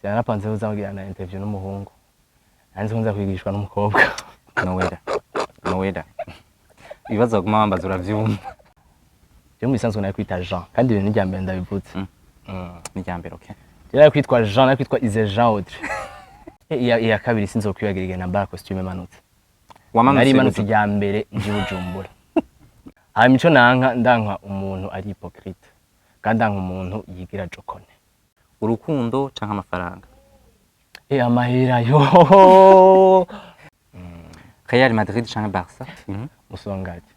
Sinarapanze kuza na interview n'umuhungu, nanzi ko nza kwigishwa n'umukobwa. Nowera, Nowera, ibibazo baguma bambaza uravyumva? Je mu bisanzwe nari kwita Jean, kandi ibintu n'irya mbere ndabivutse. Ni irya mbere, okay. Je nari kwitwa Jean, nari kwitwa Ize Jean Audrey. Iya kabiri sinzokwibagira igihe nambara costume manutse. Wamanutse? Nari manutse Gute? Irya mbere nji Bujumbura. Hanyuma ico nanka, ndanka umuntu ari hypocrite, kandi ndanka umuntu yigira jokone. Urukundo canke amafaranga? Amahera yo. Real Madrid canke Barca? Musongati.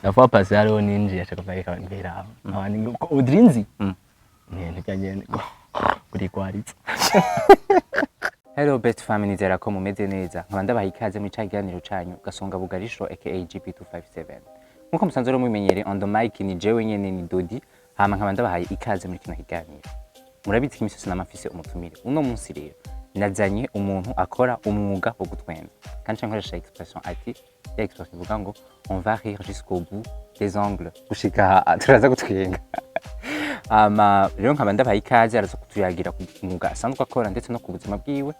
La fois passée hariho ninjiye ashaka kuvuga mbera abandi ngo Audrey nzi. Nti nyene kuri kwaritse. Hello best family, nizera ko mumeze neza, nkaba ndabaha ikaze muri ca kiganiro canyu Gasonga Bugarisho aka GP257. Nkuko musanzwe rero mubimenyereye, on the mic ni jewe nyene, ni Dodi. Hama nkaba ndabahaye ikaze muri kino kiganiro. Murabizi ko imisi yose nama mfise umutumire. Uno munsi rero nazanye umuntu akora umwuga wo gutwenza, kandi nca nkoresha expression, ati ya expression ivuga ngo "on va rire jusqu'au bout des ongles", gushika aha turaza gutwenga. Hama rero nkaba ndabaha ikaze, araza kutuyagira ku mwuga asanzwe akora ndetse no ku buzima bwiwe.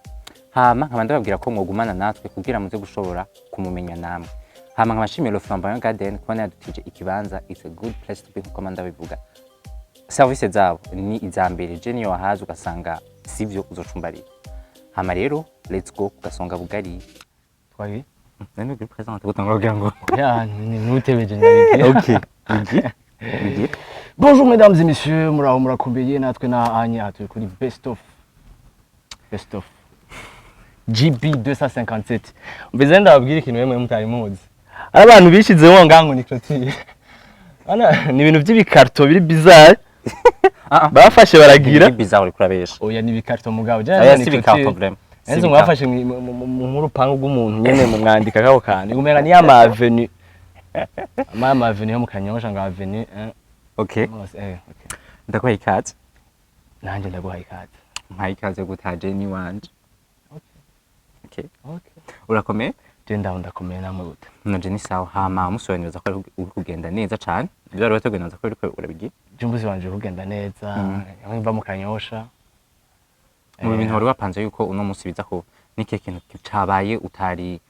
Hama nkaba ndababwira ko mwogumana natwe kugira muze gushobora kumumenya namwe. Hama nkaba nshimiye Le Flamboyant Garden kubona yadutije ikibanza. It's a good place to be, nkuko ndabivuga. Service zabo ni iza mbere, je niyo wahaza ugasanga sivyo uzocumbarira. Hama rero let's go ku Gasonga Bugari. Twagi. Nani ugire présente gutangura kugira ngo Ya nutebeje ndabigira. Okay, bigire bigire. Bonjour mesdames et messieurs, muraho murakomeye? Natwe na anye aha turi kuri best of GB 257. Mbese ndababwira ikintu yemwe mutari muzi. Ari abantu bishizeho ngango ni clôture. Ana ni ibintu by'ibikarto biri bizarre. Ah, ah. Bafashe baragira. Ni bizarre, uriko urabesha. Oya, ni ibikarto mugabo. Aya si ibikarto vraiment. Si Enzo ibikarto. Mwafashe nk'urupangu rw'umuntu nyene mu mwandika kako kantu. Umenga ni ama avenue. Ama avenue yo mu Kanyosha ngo avenue. Okay. Mose, okay. Ndaguhaye ikaze. Nanjye ndaguhaye ikaze. Mpaye ikaze gutaje ni wanje. Okay. Okay. Urakomeye? Je ndaho ndakomeye, namwe gute? Nanje ni sawa. Hama musobanuriza ko uri kugenda neza cane. Ibyo wari wateguye ko uriko urabigira. Je umuzi wanje uri kugenda neza. Hamwe mva mu Kanyosha. Mu bintu wari wapanze yuko uno munsi biza ko n'ikihe kintu cabaye utari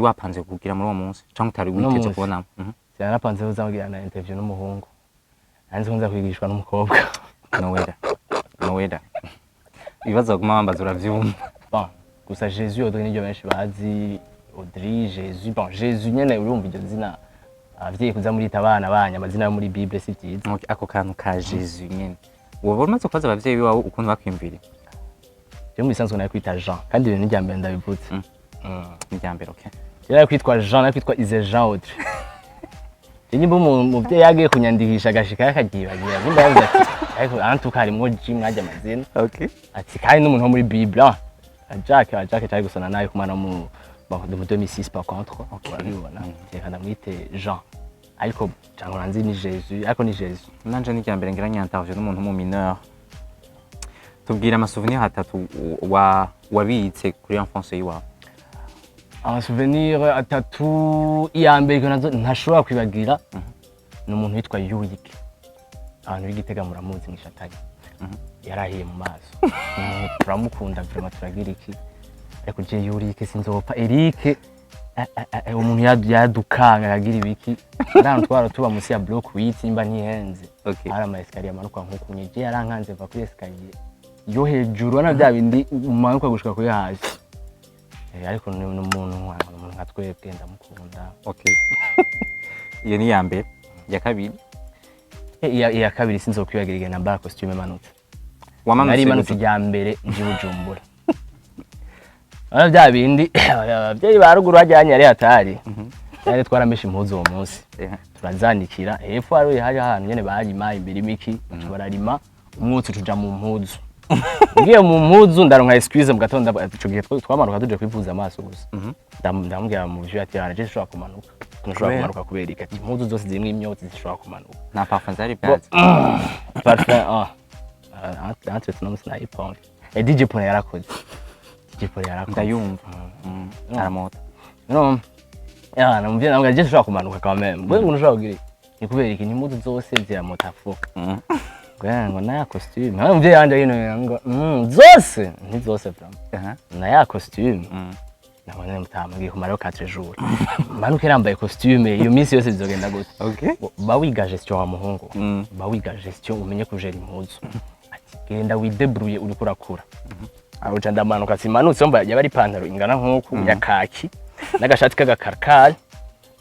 wapanze kugira muri uwo munsi canke utari Uno witeze munsi? kubonamo? Sinarapanze kuza na interview n'umuhungu. Nanzi ko nza kwigishwa n'umukobwa. Nowera, Nowera, ibibazo baguma bambaza uravyumva? Bon, gusa Jésus Audrey niryo benshi bazi. Audrey Jésus, bon, Jésus nyene urumva iryo zina abavyeyi kuza murita abana banyu amazina yo muri Bible si vyiza. Okay, ako kantu ka Jésus nyene woba umaze kubaza abavyeyi bawe ukuntu bakwiyumviriye? Je mu bisanzwe nari kwita Jean, kandi ibintu n'irya mbere ndabivutse. Ni irya mbere, okay. Je nari kwitwa Jean, nari kwitwa Ize Jean Audrey. Je nimba umuvyeyi yagiye kunyandikisha agashika yakagyibagira, nimba yavuze ati ariko antuka harimwo G mwajya amazina. Ati kandi n'umuntu wo muri Bible, ah, Jacques, Jacques cyari gusona nabi ku mwana wo mu, bon, de 2006 par contre. Urabibona, reka ndamwite Jean, ariko cyangwa nzi ni Jésus, ariko ni Jésus. Nanje ni irya mbere ngira interview n'umuntu w'umu mineur. Tubwira ama souvenir atatu wa wabitse kuri enfance yiwawe. Ama souvenir atatu: iya mbere ko nazo ntashobora kwibagira ni umuntu witwa Yurik, abantu b'Igitega muramuzi, mwishatanye yarahiye mu maso. Umuntu turamukunda vraiment, turagira iki, ariko je Yurike sinzopfa Eric, umuntu yadukanga akagira ibiki. Ari ahantu twara tuba munsi ya block 8 nimba ntihenze. Hari ama escalier amanuka nk'uku nye, je yarankanze mva kuri escalier yo hejuru, urabona bya bindi umanuka gushika kuri hasi. Ariko ni umuntu nka twebwe, ndamukunda. Okay, iyo ni iya mbere. Iya kabiri? Iya kabiri sinzokwibagira igihe nambara costume manutse. Wamanutse? Nari manutse Gute? Irya mbere nji Bujumbura. Urabona bya bindi abavyeyi ba ruguru hajyanye ari hatari, yari twarameshe impuzu uwo munsi, turazanikira hepfo, hari ahantu nyene barima imirima iki, baca bararima, umwotsi tuja mu mpuzu. Ngiye mu mpuzu ndaronka excuse mu gatondo. Ico gihe twamanuka tuje kwivuza amaso gusa. Ndamubwira mu vyo ati je sinshobora kumanuka, ntushobora Kubera? kumanuka kubera iki? Ati impuzu zose zirimwo imyotsi, zishobora kumanuka. Nta parfum zari bwazi? Parfum, ah, entre tuno sinayiponge. DJ Pone yarakoze, DJ Pone yarakoze. Ndayumva. Aramota. No ya namubwira, namubwira je sinshobora kumanuka quand même. Wewe ushobora kugira iki? Ni kubera iki? Ni impuzu zose ziramota fo. Ngo naya costume hano umuvyeyi wanje yino ngo zose ni zose vraiment na ya costume. Nabona mutama ngiye kumarayo 4 jours, manuke nambaye costume iyo minsi yose, bizogenda gute? Ba wiga gestion wa muhungu, ba wiga gestion, umenye kujera impuzu. Ati genda widébrouille, uriko urakura. Aho ca ndamanuka, simanutse mba yaba ari ipantaro ingana nk'uku ya kaki n'agashati k'agakarikari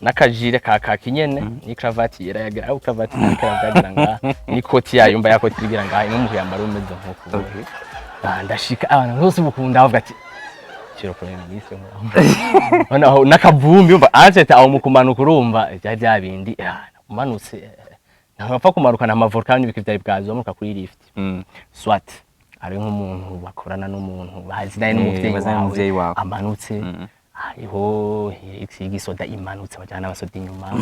n'akajire ka kaki nyene n'ikravati yera yagira aho kravati n'ikravati ngaha n'ikoti yayo mba yakoti igira ngaha imwe mu kuyambara umeze nk'uku. Ah, ndashika abantu bose bukunda bavuga ati ciro premier ministre noneho n'akavumbi umva ansete aho mu kumanuka, urumva bya bya bindi. Ah, umanutse ntapfa kumanukana amavolcano n'ibiki vyari bwazo bamanuka kuri lift, soit ari nk'umuntu bakorana n'umuntu bazinanye n'umuvyeyi Bazanye n'umuvyeyi wawe wawe. amanutse, hariho igisoda imanutse bajyana n'abasoda inyuma,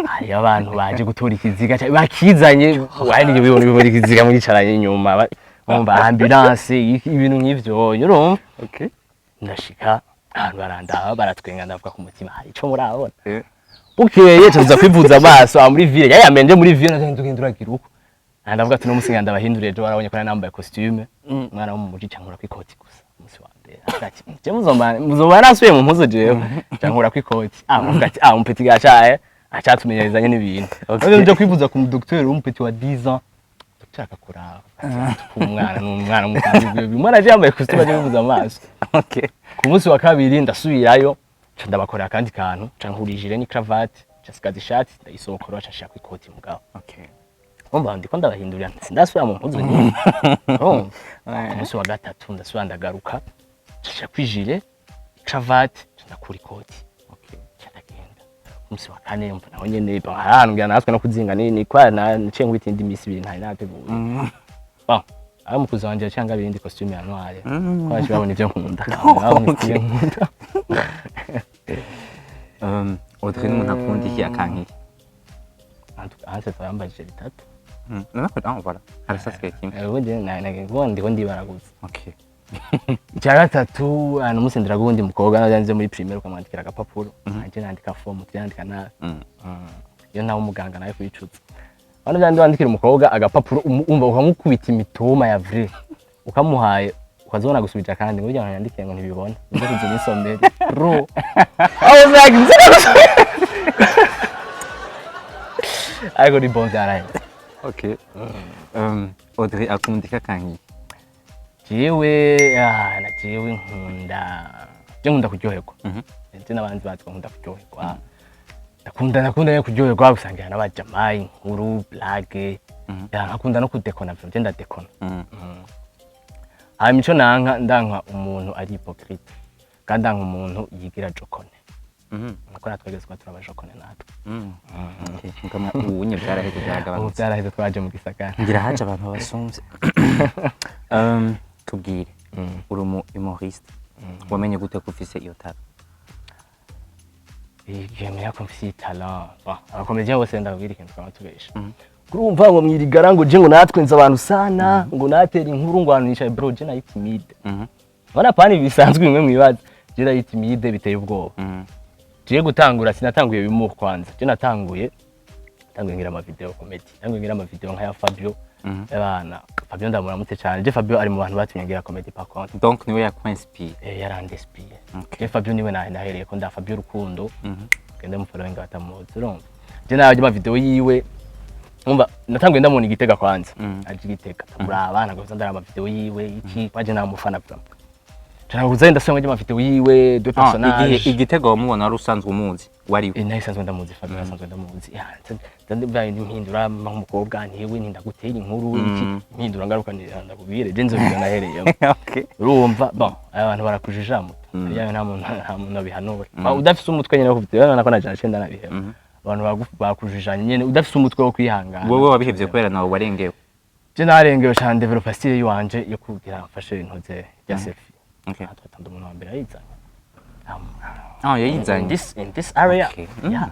hariho abantu baje gutora ikiziga bakizanye, hari n'igihe bibona ikiziga mwicaranye inyuma, bumva ambulance, ibintu nk'ivyo, urumva. Ndashika ahantu barandaba baratwenga, ndavuga ku mutima hari ico murabona. Bukeye tuza kwivuza amaso aho muri ville, yari yamenje muri ville, ndagenda ugenda uragira uko. Ah, ndavuga ati no musi nganda bahinduriye ejo barabonye ko nari nambaye costume, umwana wo mu muji cankura kwikoti gusa umunsi wa mbere. Avuga ati je muzomba nasubiye mu mpuzu jewe cankura kwikoti. Ah, avuga ati ah, umupetit gacaye acatumenyerezanye n'ibintu. Okay. Nje kwivuza ku mudokiteri w'umupetit wa 10 ans, docteur akakuraba ku mwana n'umwana mukuru, umwana aje yambaye costume aje kwivuza amaso. Ku munsi wa kabiri ndasubirayo, nca ndabakorera akandi kantu, nca nkurije ni cravate, nca sigaza ishati ndayisokora, nca nshira kwikoti mugabo. Umva ndiko ndabahindurira, sindasubira mu mpuzu nyine. Urumva? Ku munsi wa gatatu ndasubira ndagaruka, nca kwijire cravate, nca ndakura ikoti. Nca ndagenda. Ku munsi wa kane mva naho nyene bon, hari ahantu ngira natwe no kuzinga ni kwa na naciye nkubita indi minsi 2 ntari nateguye. Bon, aho mukuzi wanje yaciye angabira indi costume ya noir, ko baciye babona ivyo nkunda. Babona ivyo nkunda. Audrey n'umuntu akunda iki akankiki? Hanse twambajije bitatu. Non, ah, voilà, harasasigaye kimwe. Ubundi ubundi ndiko ndibaraguza. Icya gatatu, ahantu umunsi ndiraga uwundi mukobwa naje muri primaire ukamwandikira agapapuro, nanje nandika forme tuyandika nabi. Iyo nawe umuganga nawe kuyicuza bano byandi wandikira umukobwa agapapuro, umva ukamukubita imitoma ya vrai ukamuhaye, ukazobona gusubija kandi ngo burya yandikiye ngo ntibibona uze kuza unisomere, bro. I was like nze gusubira, ariko ni bon, byaraheze. Okay. Audrey akunda iki akankiki? Jewe ah, na jewe nkunda, je nkunda kuryoherwa. Je n'abandi batwa nkunda kuryoherwa, ndakunda nyene kuryoherwa, gusangira n'abajama inkuru, blague. Ya, nkakunda no kudekona, je ndadekona. Hanyuma ico nanka, ndanka umuntu ari hypocrite, kandi ndanka umuntu yigira jokone. Nkuko natwe twese kuba turabajokone natwe. Okay. Mugama ubunye byaraheze. Ubu Byaragabanutse. byaraheze, twaje mu gisagara. Ngira haje abantu babasumbye. Tubwire, uri umu humoriste, wamenye gute ko ufise iyo talent? Yemera ko mfise iyi talent. Bon, abacomédiens bose ndababwira ikintu twaba tubesha. Urumva ngo mwirigara ngo je ngo natwe nzi abantu sana, ngo natera inkuru ngo abantu nicaye, bro, je nari timide. Bana pani bisanzwe bimwe mwibaza, je nari timide biteye ubwoba. Je gutangura sinatanguye bimu kwanza, je natanguye ngira ama video comedy, tanguye ngira ama video nka ya Fabio. Abana Fabio ndamuramutse cyane, je Fabio ari mu bantu batumye ngira comedy par contre. Donc niwe yakwinspire? Eh, yarandespire. Okay. Je Fabio niwe nahereye ko nda Fabio Rukundo, gende mufollowing batamuzi. Urumva je nawe ama video yiwe, umva natanguye ndamubona igitega kwanza, aje igitega ndamuraba, nagomba ndaraba ama video yiwe iki kwaje namufana vraiment. Turahuza ndasanga ama video yiwe deux Ah, personnages. igihe igitego wamubona wari usanzwe umuzi wari we? Eh, nawe sanzwe ndamuzi, Fabio asanzwe ndamuzi. Ya, nda mpindura nk'umukobwa ntiwe ntindagutera inkuru iki, mpindura ngaruka ndakubwire je nzobira nahereyemo. Urumva bon, abantu barakujija muto yawe, nta muntu abihanura. Udafise umutwe nyene wo kubitera nako na jana nabiheba, abantu bakujijanye nyene udafise umutwe wo kwihangana. Wowe wabihevye kubera nawe warengewe? Je narengewe cyane, developa style yiwanje yo kugira mfashe intoze ya selfie. Atwatanze umuntu wa mbere ayizanye. Ah, yayizanye. In this area. Yeah.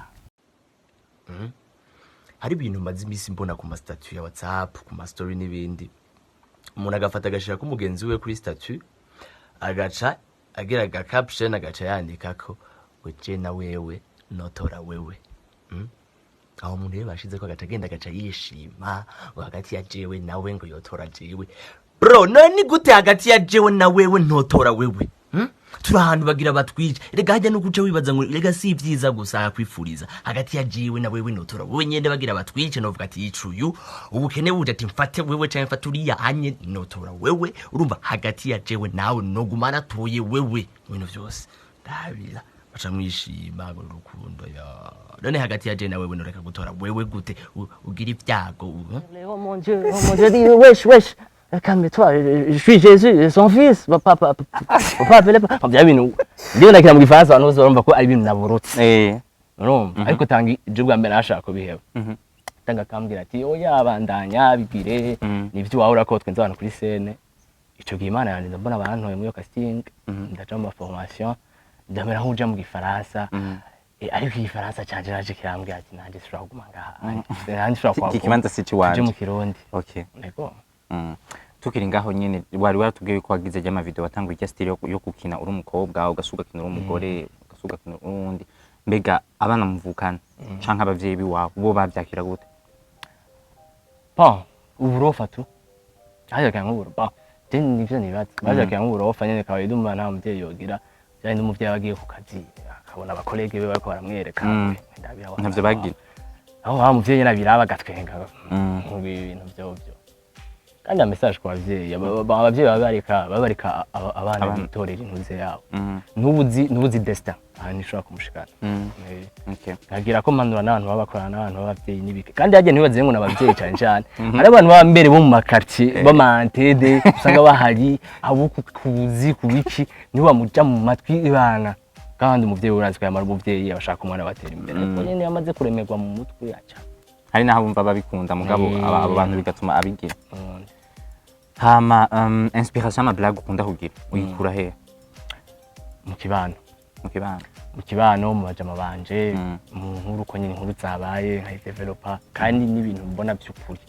Hari ibintu maze iminsi mbona ku mastatut ya WhatsApp, ku mastory n'ibindi, umuntu agafata agashira ko umugenzi we kuri statut, agaca agira aga caption, agaca yandikako ngo je na wewe notora wewe. Aho umuntu rero bashizeko agaca agenda agaca yishima ngo hagati ya jewe nawe ngo yotora jewe. Bro, none ni gute hagati ya jewe na wewe ntotora wewe? Turi ahantu bagira batwice. Rega hajya no guca wibaza ngo rega si ibyiza gusa kwifuriza hagati ya jewe na wewe notora wewe nyene. Bagira batwice, novuga ati yicuyu ubukene buje, ati mfate wewe canke mfate uriya anye, notora wewe. Urumva, hagati ya jewe nawe noguma natoye wewe mu bintu vyose. Ndabira baca mwishima ngo urukundo ya none hagati ya jewe na wewe noreka gutora wewe gute? Ugira ibyago Oh mon Dieu, oh mon Dieu, dis, wesh, wesh, calme-toi, je suis Jésus, son fils, papa, papa, papa, appelez pas. Bya bintu, ndiyo ndakira mu Gifaransa, abantu bose barumva ko ari ibintu naborotse. Urumva, ariko tanga je bwa mbere nashaka kubiheba. Tanga akambwira ati oya, bandanya bigire, nivyo wahora ko twenza abantu kuri scène. Ico gihe Imana yanjye mbona bantoye muri iyo casting, ndaja mu ma formation, ndamera nk'uja mu Gifaransa. Ariko Igifaransa canje naje kirambwira ati nanje sinshobora kuguma ngaha. Nanje sinshobora Iki kibanza si ikiwanje. Tuje mu Kirundi. Ego. Tukiri ngaho nyene, wari waratubwiye yuko wagize rya mavideo, watanguye irya style yo gukina uri umukobwa, ugasuka ugakina uri umugore, ugasuka ugakina uri uwundi. Mbega abana muvukana canke abavyeyi biwawe bo bavyakira gute? Bon, uburofa tu. Bavyakira nk'uburo. Bon, je nivyo nibaza. Bavyakira nk'uburofa nyene, kawaida umwana nta muvyeyi yogira. Vyari n'umuvyeyi aba agiye ku kazi, akabona abacollègues be bariko baramwereka. Ndabira wa- Ntavyo bagira. Aho wa muvyeyi nyene abiraba agatwenga. Nk'ubu ibintu vyovyo. Kandi message ku bavyeyi, abavyeyi baba bareka abana Abana. bitorera intuze yabo. Ntubuzi destin ahantu ishobora kumushikana. Nkagira ko mpanura n'abantu baba bakorana n'abantu b'abavyeyi n'ibiki, kandi hagiye ntibaze ngo n'abavyeyi cyane cyane, hari abantu baba mbere bo mu maquartier b'amantede usanga bahari abo kuzi ku biki, nibo bamuja mu matwi ibana. Kandi umuvyeyi urazi ko yamara umuvyeyi abashaka umwana batera imbere, ariko nyene yamaze kuremerwa mu mutwe aca Hari n'aho bumva babikunda, mugabo abo bantu bigatuma abigira. Hama inspiration y'ama blague ukunda kugira uyikura hehe? Mu kibano. Mu kibano. Mu kibano, mu bajama banje, mu nkuru, uko nyine inkuru zabaye nkayidevelopa, kandi n'ibintu mbona by'ukuri.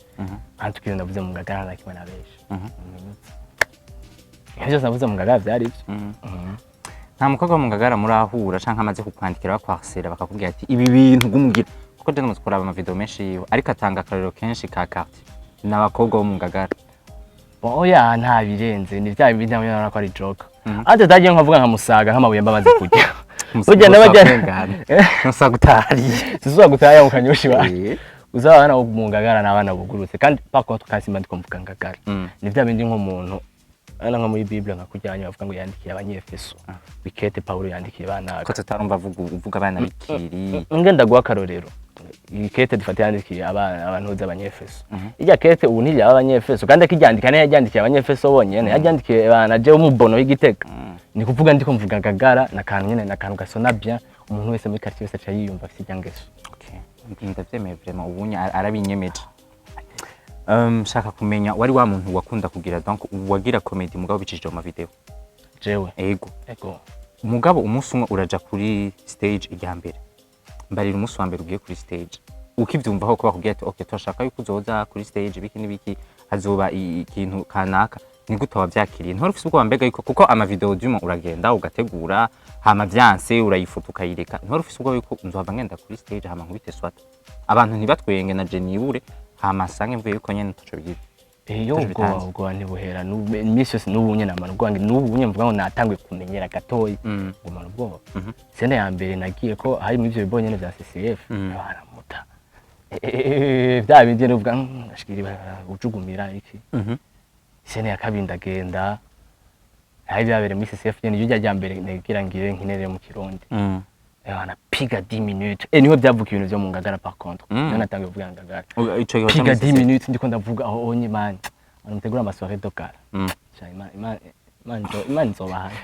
Kandi tukiyo ndavuze mu Ngagara na kimwe na benshi. Ibintu byose navuze mu Ngagara byari byo. Nta mukobwa wo mu Ngagara murahura canke amaze kukwandikira bakwarsera bakakubwira ati ibi bintu gumugira? Kuko je namaze kuraba amavideo menshi yiwe, ariko atanga akarorero kenshi ka quartier n'abakobwa bo mu Ngagara. Bon, oya, nta birenze, ni bya bindi nabona ko ari joke. Ate tagiye nkavuga nka Musaga, nk'amabuye mbabazi kurya. Burya n'abajya Musaga utahariye. Sizwa gutaya mu Kanyoshi ba. Uzaba abana bo mu Ngagara n'abana bugurutse, kandi par contre kasi mba ndiko mvuga Ngagara. Ni bya bindi nk'umuntu ana nka muri Bible nka kujyanye bavuga ngo yandikiye Abanyefeso. Bikete Paulo yandikiye bana. Ko tutarumva uvuga abana bikiri. Ngenda guha akarorero. Ikete dufate yandikiye abana abantu z'Abanyefeso. Irya kete ubu ntiryaba Abanyefeso, kandi akiryandika niyo yaryandikiye Abanyefeso bonyene, yaryandikiye abana je umubono w'Igitega. Ni kuvuga ndiko mvuga Ngagara na kantu nyene na kantu gasona bien, umuntu wese muri quartier wese aca yiyumva afite irya ngeso. Okay, ndavyemeye vraiment, ubunye arabinyemeje. Shaka kumenya wari wa muntu wakunda kugira, donc wagira comedy mugabo bicishije mu mavideo? Jewe? Ego. Ego. Mugabo umunsi umwe uraja kuri stage irya mbere. Mbarira umunsi wa mbere ugiye kuri stage, ukivyumvaho ko bakubwira ati okay, turashaka yuko uzoza kuri stage biki n'ibiki, hazoba ikintu kanaka. Ni gute wavyakiriye? Ntiwari ufise ubwoba mbega yuko, kuko amavideo duma uragenda ugategura, hama vyanse urayifuta ukayireka, ntiwari ufise ubwoba yuko nzohava ngenda kuri stage hama nkubite swata abantu ntibatwenge na je nibure, hama nsange mvuye yuko nyene ntaco bigize? Iyo Taco ubwoba bitanze. Ubwoba ntibuhera. Iminsi yose n'ubu nyene namara ubwoba, n'ubu nyene mvuga ngo natanguye kumenyera gatoyi, ngumana ubwoba. Scène ya mbere nagiye ko hari muri ivyo bibo nyene vya CCF, baramuta vya bindi nyene uvuga ashikira ujugumira iki. Scène ya kabiri ndagenda, hari byabereye muri CCF nyene, iryo rya mbere negira ngire nkinere mu Kirundi. Bana piga 10 minutes, niho byavuka ibintu vyo mu Ngagara par contre. Niho natangiye kuvuga Ngagara. Ico gihe Piga waca muri 10 minutes ndiko ndavuga aho onye man, abantu mutegura ama soirée de gala. Sha, Imana izobahana.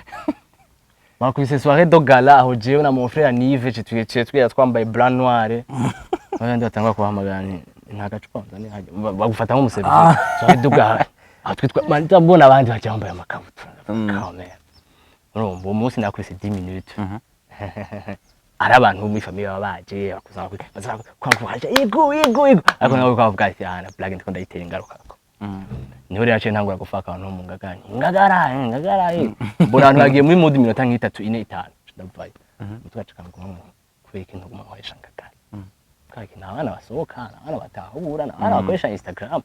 Bakubise soirée de gala aho jewe na mon frère Nive twicaye twiya twambaye blanc noir, abandi batangwa kubahamagara ni nta gacupa nzane hajya bagufata nk'umuserivisi. Soirée de gala aho twitwa man, ndabona abandi baje bambaye amakabutura. Quand même, urumva uwo munsi nakubise 10 minutes, ari abantu bo muri famille baba baje bakuza baza kwankuraje yego yego yego, ariko nawe ukavuga ati ah, na blague ndiko ndayitera ingaruka ko. Niho rero naciye ntangura gufaka abantu bo mu Ngagara, Ngagara Ngagara, mbona abantu bagiye muri mood, iminota nk'itatu, ine, itanu, ndavayo mutwe acika ngo kubera ikintu guma nkoresha Ngagara. Kaki nta bana basohoka, nta bana batahura, nta bana bakoresha Instagram.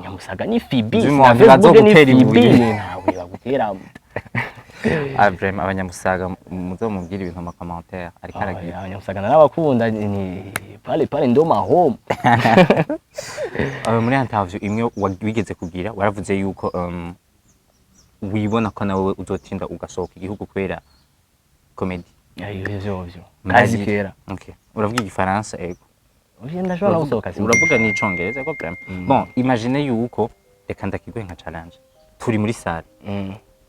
Nyamusaga ni FB, Uzi na umuntu Facebook ni bazogutera FB, ibuye. Ntawe bagutera. Ah, vraiment, abanyamusaga muzomubwire ibintu mu commentaire ariko aragira. Abanyamusaga narabakunda, ni pale pale ndo ma home. Muri interview imwe wigeze kugira, waravuze yuko wibona ko nawe uzotinda ugasohoka igihugu kubera comedy. Ayo ivyo vyo kazi kera. Okay. Uravuga igifaransa, ego? Oya, ndashobora no gusohoka. Uravuga n'icongereza, ego vraiment. Bon, imagine yuko, reka ndakiguhe nka challenge, turi muri salle,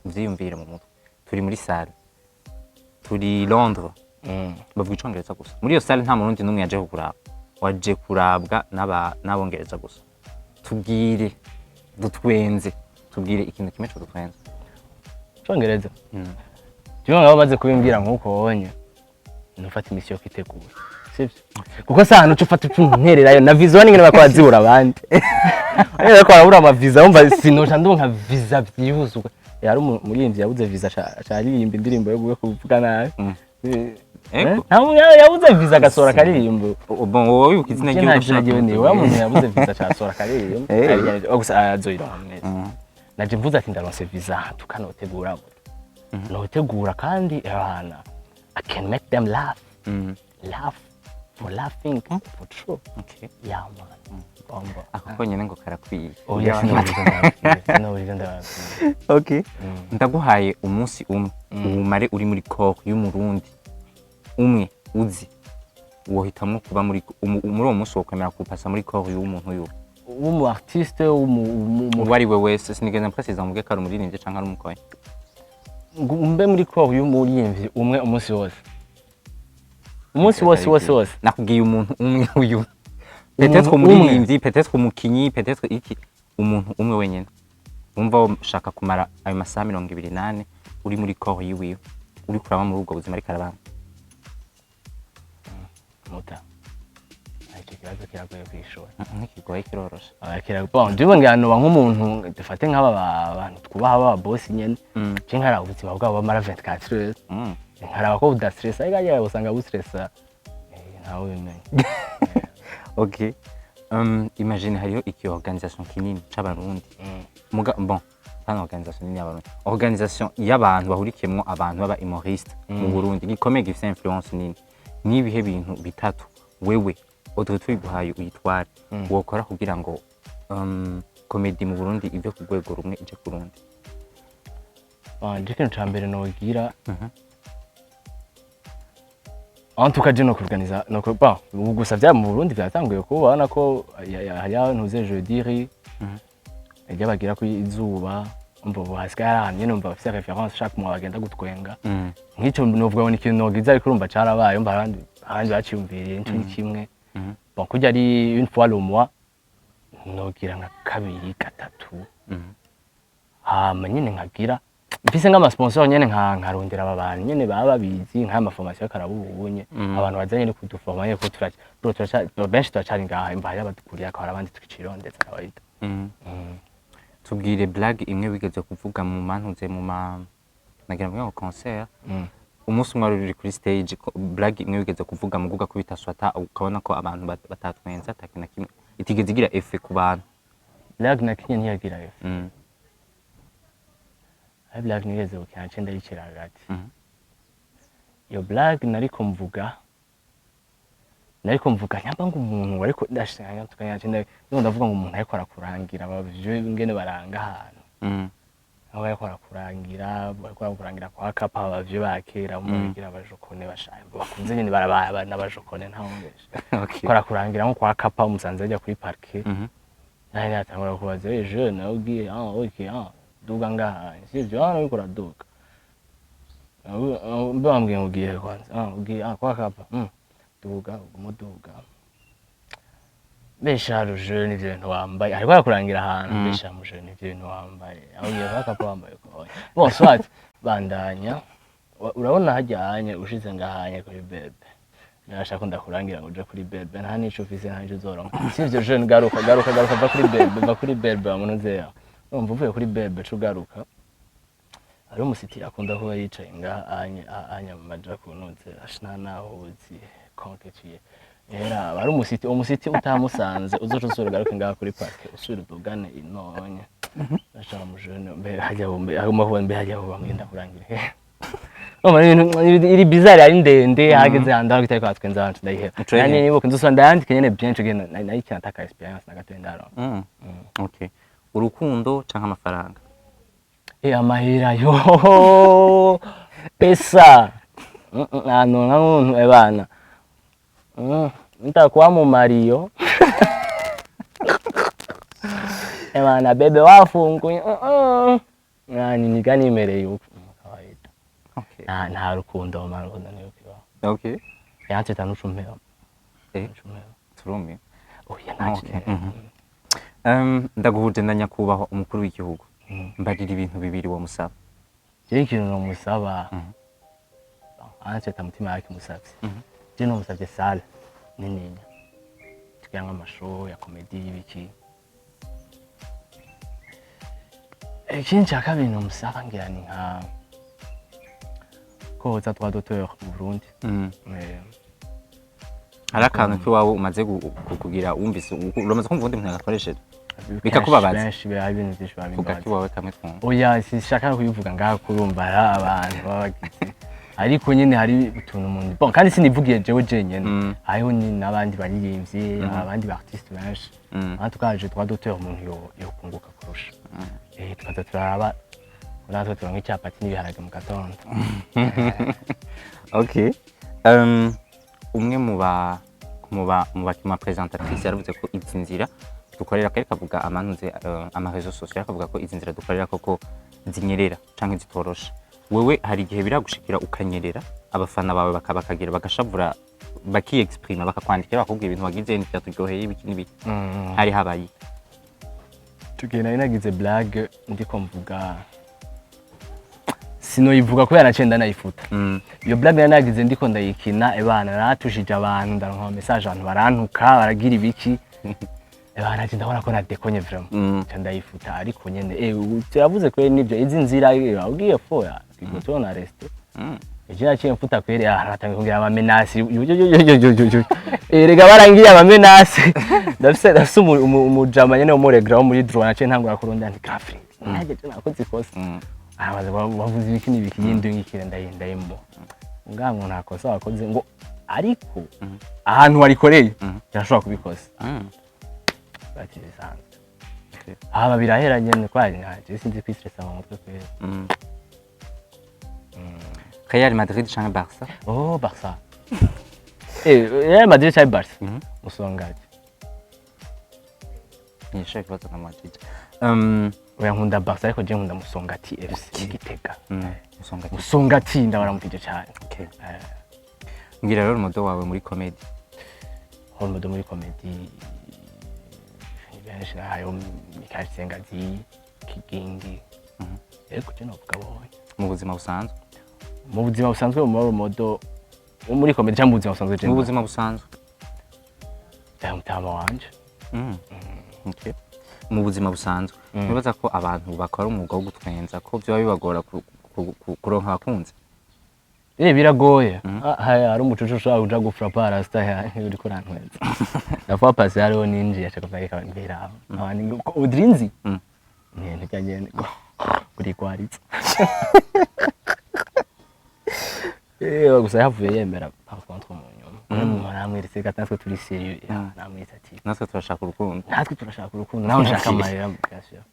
uvyiyumvire mu mutwe, turi muri salle, turi Londres, bavuga icongereza gusa. Muri iyo salle nta murundi n'umwe yaje kukuraba, waje kurabwa n'abongereza gusa. Tubwire dutwenze, tubwire ikintu kimwe co dutwenze. Congereza. Jumwe ngabo baze kubimbwira nkuko wonye nufata imisi yo kwitegura, sivyo? Kuko sa hantu uca ufata ntererayo na visa ningene bakora zibura abandi. Rero ko barabura ama visa, wumva sinoca ndonka visa vyihuse. Yari umuririmbyi yabuze visa, aca aririmba indirimbo yo kuvuga nabi. Ego. Nta muntu yabuze visa agasohora akaririmbo. Bon, wowe wibuka izina Je ry'iwe? nta izina ryiwe, ni wa muntu yabuze visa aca akaririmbo. Gusa azoyironka mwese. Naje mvuze ati ndaronse visa, tukanotegura notegura kandi abana I can make them laugh, laugh for laughing for true. Yeah man, bombo. Ako konyene ngo karakwiye. Oya, sinaburiza ndababwira, sinaburiza ndababwira. Okay, ndaguhaye umunsi umwe uwumare uri muri corps y'umurundi umwe uzi, wohitamwo kuba muri muri uwo munsi, wokwemera kuwupasa muri corps y'umuntu uyu? W'umu artiste Uwo ari we wese, sinigeze mpréciza mvuge ko ari umuririmbyi canke ari umukoyi. Ngo mbe muri corps y'umuririmbyi umwe umunsi wose, umunsi wose wose wose? Nakubwiye umuntu umwe uyu, peut-être Umuntu umwe. umuririmbyi, peut-être umukinyi, peut-être iki, umuntu umwe wenyene wumva ushaka kumara ayo masaha 24 uri muri corps yiwiwe, uri kuraba muri ubwo buzima ariko arabana. Muta, icyo kibazo kiragoye kwishura. Ntikigoye, kiroroshe. Bon, ndibo ngira noba nk'umuntu dufate nk'aba bantu twubaha b'aba boss nyene, je nkaraba ubuzima bwabo bamara 24 heures, nkaraba ko budastressa, ariko hariya usanga bustressa. Ntawe ubimenya. Okay, imagine hariho iki organisation kinini c'abarundi, muga bon, pana organisation nini y'abarundi, organisation y'abantu bahurikiyemwo abantu baba humoriste mu Burundi gikomeye, gifise influence nini. Nibihe bintu bitatu wewe Audrey tuyiguhaye uyitware wokora kugira ngo comedy mu Burundi ive ku rwego rumwe ije ku rundi? Bon, je ikintu ca mbere nogira, en tout cas je no kuorganiza no bon, ubu gusa vya mu Burundi vyatanguye kuba, urabona ko hariya ntuze jeudi ijya bagira ku izuba, umva ubu hasigaye hari ahantu nyene umva bafise référence, chaque mois bagenda gutwenga. Nk'icyo novuga ngo ni ikintu nogiza, ariko urumva carabaye, umva abandi baciyumviriye, nico ni kimwe. Bon, kurya ari une fois le mois, nogira nka kabiri gatatu. Hama nyene nkagira mfise nk'ama sponsor nyene, nkarondera aba bantu nyene baba babizi nk'aya ma formation y'akarabu ubunye, abantu baza nyene kuduforma nyene, ko turaca bro, turaca benshi, turacari ngaha, imva hari abadukuriye, akaba hari abandi tukicirondeza kawaida. Tubwire blague imwe wigeze kuvuga mu mantuze mu ma nagira ngo concert, umunsi umwe wari uri kuri stage, blague imwe wigeze kuvuga mu guga kubita swata, ukabona ko abantu batatwenze ata kintu na kimwe, itigeze igira effet ku bantu. Blague na kinye ntiyagira effet. Ari blague nigeze gukina nce ndayicira hagati. Iyo blague nariko mvuga nyamba ngo umuntu ariko ndashaka tukanya nce ndavuga ngo umuntu ariko arakurangira abavyo ingene baranga ahantu, aho bariko barakurangira, bariko barakurangira kwa kapa, abavyo ba kera bigira abajokone bashaye bakunze nyene baraba n'abajokone ntawongesha. Barakurangira nko kwa kapa, umusanze ajya kuri parquet, nawe natangura kubaza: "Eh jeune, nawe ugiye? Ah ok, ah duga ngaha, sivyo? Ah uriko uraduga." Mbe bambwiye ngo ugiye kwanza, ah ugiye, ah kwa kapa, duga, uguma uduga, besha jeune ivyo bintu wambaye, ariko arakurangira ahantu, besha mu jeune ivyo bintu wambaye, aho ugiye kwa kapa wambaye uko? Bon, soit, bandanya. Urabona hajyanye ushize ngahanye kuri bebe, nashaka ndakurangira ngo uje kuri bebe, nta nico ufise, nta nico uzoronka, sivyo jeune? Garuka, garuka, garuka, va kuri bebe, va kuri bebe, wa muntu uzeya. Urumva uvuye kuri bebe ca ugaruka, hari umusitiri akunda kuba yicaye ngaha anya mu maja kuntuze ashina naho uzi konke ciye. Era bari umusiti, umusiti utamusanze uzoca usubira ugaruke ngaha kuri parke, usubira udugane inonye. Ashaka mujene mbe hajya mbe agomba kuba mbe hajya bamwenda kurangira. Urumva ni ibintu iri bizarre, ari ndende, hageze ahantu aho kitari kwatwenza abantu ndayiheba. Uca uyiheba. Nani nibuka nzosubira ndayandike nyene bien genda nayikina ataka experience na gato ndaro. Okay, urukundo canke amafaranga? Eh, amahera yo, pesa. Nta nka muntu ebana. Nitakuwa mu Mario. Ebana bebe wafunguye. Nani niga nimereye uko. Kawaida. Okay. Nta rukundo, mara rukundo niyo kibaho. Okay. Yanse tanu cumpera. Eh. Cumpera. Turumye. Oya, nta Okay. Ndaguhuje na nyakubahwa umukuru w'igihugu, mbarira ibintu bibiri wamusaba. Je, ikintu nomusaba, anse tamutima yake musavye. Je nomusavye salle nininya. Tugirango ama show ya comedy y'ibiki. Ikindi cya kabiri nomusaba ngira ni nka ko hoza droit d'auteur mu Burundi. Hari akantu k'iwawe umaze kugira wumvise uramaze kumva uwundi muntu yagakoresheje bikakubabaza? Benshi hari ibintu byinshi Vuga babimbaza. k'iwawe kamwe twumva. Oya, sinshaka kubivuga ngaha, kurumva hari abantu baba bagize, ariko nyine hari utuntu umuntu, bon, kandi sinivugiye jewe jenyene, hariho ni n'abandi baririmbyi, abandi ba artiste benshi. En tout cas, je droit d'auteur umuntu yokunguka kurusha, tukaza turaraba natwe turonka icyapati n'ibiharage mu gatondo. Okay. Umwe mu ba présentatrice yaravuze ko izi nzira dukorera, kari kavuga amantuze ama réseaux sociaux, akavuga ko izi nzira dukorera koko zinyerera canke zitoroshe. Wewe hari igihe biragushikira ukanyerera, abafana bawe bakagira bagashavura, bakiexprima, bakakwandikira, bakubwira ibintu wagize ntivyaturyoheye, ibiki n'ibiki? Hari habaye iki? Tugiye nari nagize blague ndiko mvuga, sinoyivuga kubera naciye ndanayifuta. Iyo blague nari nagize ndiko ndayikina, ebana naratushije abantu, ndaronka ama message, abantu barantuka, baragira ibiki. Ebana nje ndabona ko nadekonye vraiment. Nca ndayifuta, ariko nyene turavuze kweri nivyo, izi nzira ugiye foya kigo tubona reste. Ejo naciye mfuta kweri, haratangiye kugira ama menaces. Erega barangiye ama menaces. Ndafise umujama nyene w'umuregra wo muri droit, naciye ntangura kurondera nti grafri nanjye je nakoze ikosa. Arabaza wavuze ibiki n'ibiki, yindungikira ndayimbo ngaha ngo nta kosa wakoze, ngo ariko ahantu warikoreye birashobora kubikosa. Bati bisanzwe. Haba birahera nyene kwa nje sinzi kwistressa mu mutwe kweri. Real Madrid canke Barca? Oh, Barca. Real Madrid cyangwa Barca? Musongati. Nishaye ikibazo nka Madrid. Oya, nkunda Barca, ariko je nkunda Musongati FC Igitega. Musonga. Musongati ndabaramukije cyane. Okay. Mbwira rero model wawe muri comedy. Role model muri comedy ni benshi, hariho Michael Sengazi, Kigingi. Ariko je novuga bonye. Mu buzima busanzwe? Mu buzima busanzwe, mu role model wo muri comedy cyangwa mu buzima busanzwe? Je Mu buzima busanzwe. Mutama wanje. Okay. Mu buzima busanzwe, nibaza ko abantu bakora umwuga wo gutwenza ko vyoba bibagora kuronka abakunzi? Biragoye. Ah, hari umucucu ushobora kuja gufrapa rasta uriko urantwenza. La fois passée hariho ninjiye ashaka kuvuga mbera abandi ngo udrinzi. Ni ntirya nyene kuri kwaritsa. Gusa yavuye yemera par contre mu nyuma. Umuntu aramweretse ko natwe turi sérieux. Namweretse ati Natwe turashaka urukundo. Natwe turashaka urukundo, nawe nshaka amarira bien sûr.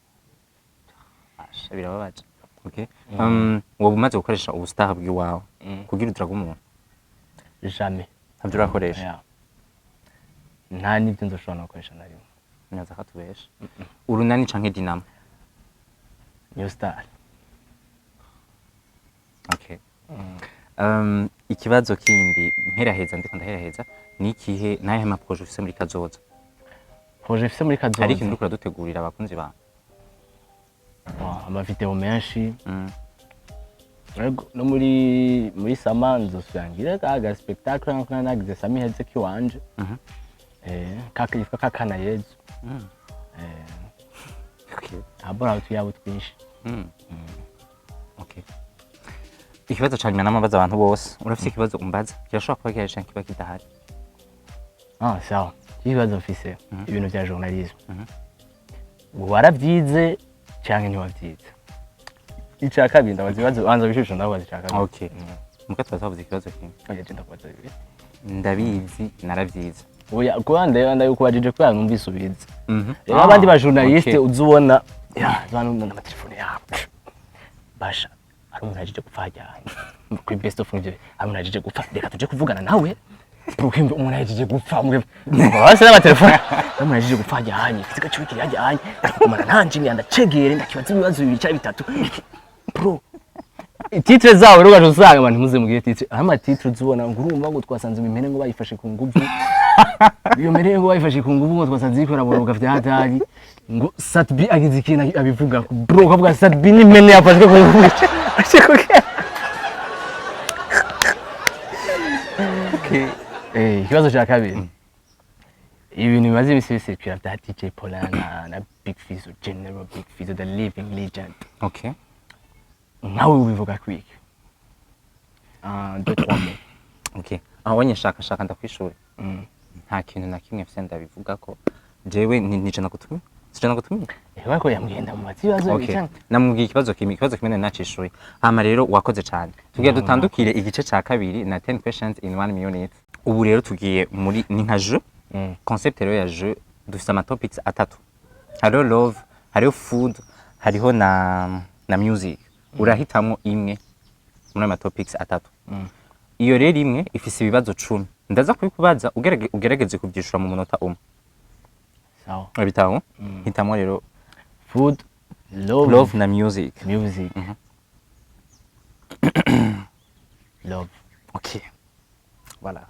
Asha, birababaje. Okay. Woba umaze gukoresha ubustar bw'iwawe kugira udrage umuntu? Jamais. Ntabyo urakoresha? Yeah. Nta n'ibyo nzoshobora no gukoresha na rimwe. Nibaza ko atubesha. Urunani canke Dinamo? New Star. Okay. Ikibazo kindi mperaheza, ndiko ndaheraheza, ni ikihe, nahe ma projet ufise muri kazoza? Projet mfise muri kazoza? Hari ikintu uriko uradutegurira abakunzi bawe? Wow, ama video menshi. Ariko no muri sama nzosubira ngire ka spectacle nko nagize sama iheze kiwanje. Kaka yitwa Kakana Yezu. Abora utuyabo twinshi. Okay. Ikibazo ca nyuma namabaza abantu bose, urafise ikibazo umbaza? Kirashobora kuba gihari canke kiba kidahari. Ah, sawa. Ikibazo mfise, ibintu vya journalisme, waravyize canke ntiwavyize? Ica kabiri ndabaza ibibazo, banza bishusho, ndabaza ica kabiri. Okay, muka tuba twavuze ikibazo kimwe. Oya, je ndakubaza bibiri. Ndabizi, naravyize. Oya, kuba ndabikubajije kubera numvise ubizi. Rero Ah, abandi ba journaliste uzi ubona ya bantu n'amatelefone yabo, basha hari umuntu ahejeje gupfa hajyanye kuri Best of ivyo, hari umuntu ahejeje gupfa, reka tuje kuvugana nawe. Ukumva umuntu ahejeje gupfa, bose n'amatelefone, hari umuntu ahejeje gupfa hajyanye, ikiziga ciwe kiri hajyanye, kumana nanje ndacegere, ndakibaza ibibazo bibiri cyangwa bitatu, bro. Titre zabo rero ugaca usanga abantu muze mugire titre, aho ama titre uzubona ngo urumva ngo twasanze impene ngo bayifashe ku nguvu, iyo mpene ngo bayifashe ku nguvu, ngo twasanze iriko iraboroga vya hatari, ngo Sat-B agize ikintu abivuga, bro, ukavuga Sat-B n'impene yafashwe ku nguvu. Okay. Ikibazo cya kabiri, ibintu bimaze imisi bisirikira bya DJ Paulin na Big Fizzo, General Big Fizzo, the living legend. Okay. Nawe ubivuga kwiki? Un, deux, trois mots. Okay, aho wonye shaka shaka ndakwishura. Nta kintu na kimwe mfise ndabivuga ko jewe nije nagutumye, sije nagutumye. Ewe ko yamugenda mu ibibazo. Okay. Bicana. Namubwiye ikibazo kimwe, ikibazo kimwe nari nacishuye. Hama rero wakoze cane, tugiye dutandukire igice ca kabiri na 10 questions in 1 minute. Ubu rero tugiye muri ni nka jeu. Concept rero ya jeu, dufise ama topics atatu: hariho love, hariho food, hariho na music. Urahitamwo imwe muri ayo ma topics atatu. Iyo rero imwe ifise ibibazo 10, ndaza kubikubaza, ugerageze kuvyishura mu munota umwe. Sawa. Urabitaho? Hitamwo rero. Food, love, Love na music. Music. Love. Ok. Voilà.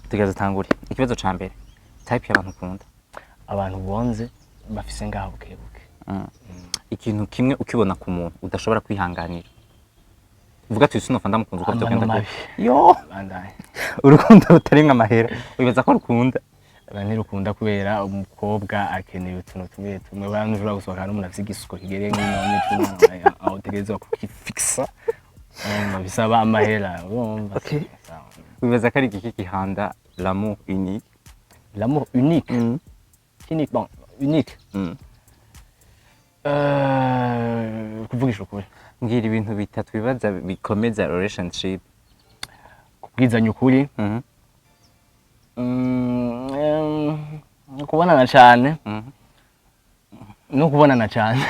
Tugeze tangure. Ikibazo ca mbere. Type y'abantu ukunda. Abantu bonze bafise ngaho bukebuke. Ikintu kimwe ukibona ku muntu udashobora kwihanganira. Uvuga ati sinofa ndamukunze uko Amano vyogenda mabi. kose. Yo, Bandanye. urukundo rutarimwo amahera. Wibaza ko rukunda? Abantu ntirukunda kubera umukobwa akeneye utuntu tumwe tumwe. Abantu ushobora gusohokana n'umuntu afise igisuko kigereye nk'inonye c'umwana, aho utegerezwa kukifixa. Urumva bisaba amahera, urumva. Okay. Sawa. Wibaza ko ari igiki gihanda l'amour unique? L'amour unique. Unique, bon, unique. Kuvugisha ukuri. Mbwira ibintu bitatu bibaza bikomeza relationship. Kubwizanya ukuri. Kubonana cyane. No kubonana cyane.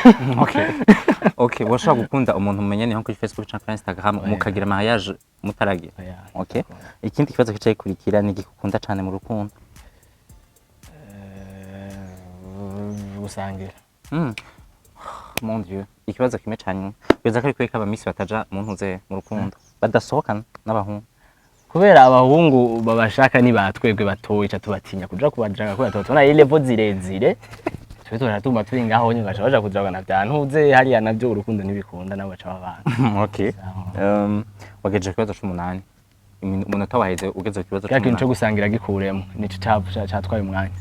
Okay, washobora gukunda umuntu mumenyane nko kuri Facebook canke kuri Instagram, Oya. mukagira mariage mutaragira? Oya. Okay. Ikindi kibazo kicaye kurikira ni igiki ukunda cane mu rukundo? Gusangira. Mon Dieu. Ikibazo kimwe ca nyuma. Wibaza ko ari kubera ko abamisi bataja mu ntuze mu rukundo, badasohokana n'abahungu? Kubera abahungu babashaka ni batwebwe batoyi, ca tubatinya kuja kubajaga kubera tuba tubona ari level zirezire. Twe turatuma turi ngaho nyine, baca baja kujagana vya ntuze hariya, navyo urukundo ntibikunda, nabo baca babana. Okay. Wagejeje ku kibazo c'umunani. Umunota waheze ugeze ku kibazo Kya kintu co c'umunani. gusangira gikuremo, nico catwaye umwanya.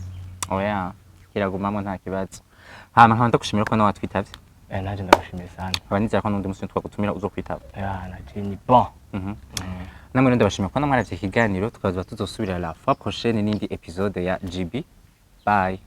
Oya, kiragumamwo, nta kibazo. Hama nkaba ndagushimira ko nawe watwitavye. Nanje ndagushimiye sana. Nkaba nizera ko n'undi musi twagutumira uzokwitaba. Ya, naje ni bon. Namwe rero ndabashimiye ko namwaravye ikiganiro, tukazoba tuzosubira la fois prochaine n'indi episode ya GB. Bye.